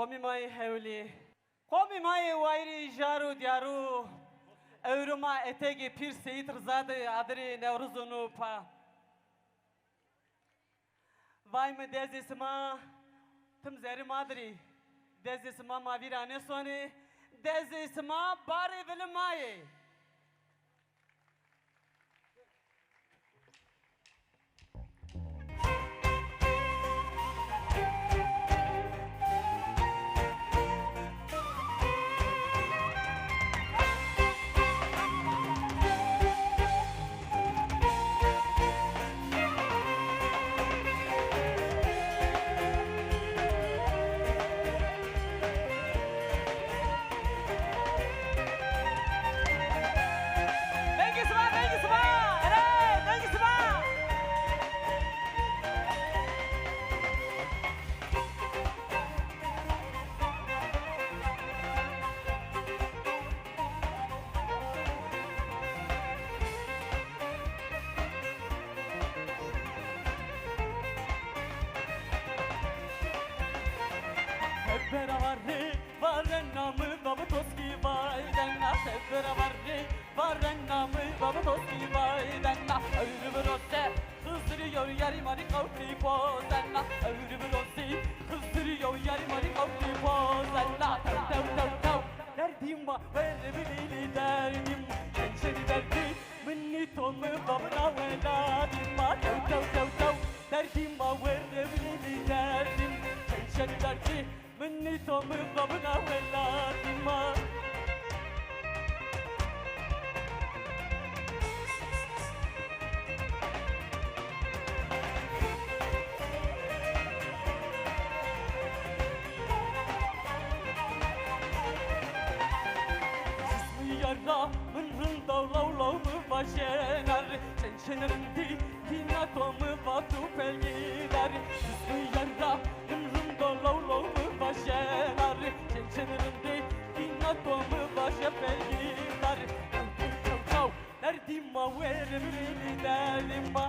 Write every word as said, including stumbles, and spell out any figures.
Qomî ma yê hewlî. Qomî ma yê wayîrî jar û diyar û ewro ma etegê Pîr Seyîd Riza de adirê Newroz û no pa. Vay mi dezê sima tim zerrî ma dirî. Dezê sima ma vîra nêsonê. Dezê sima barê vilî ma yê. Vengê sima, vengê sima! Erê, vengê sima! Hep beraber Varena mi babı toski vay dena, hep beraber re. Varena mi babı toski vay dena, ömrü bir olsa Hızırı yo yari mani kavki pozena, ömrü bir olsa Hızırı yo yari mani kavki pozena. Tev tev tev tev. Derdim va, verre bilili derdim, çençeri derdi, minni to mi babına weladim va, tev tev tev tev. Derdim va, verre bilili derdim, çençeri derdi, Minî to mi babina welatî ma. Yara min rind o law law mi vajenare. Çen çen rindî dîna to mi va tu pelgî darî. Husnî yara min rind o law law mi vajenare. Çen çen rindî dîna to mi vaje pelgî darî. Çaw çaw çaw çaw. Derdî ma were bilî derdî ma.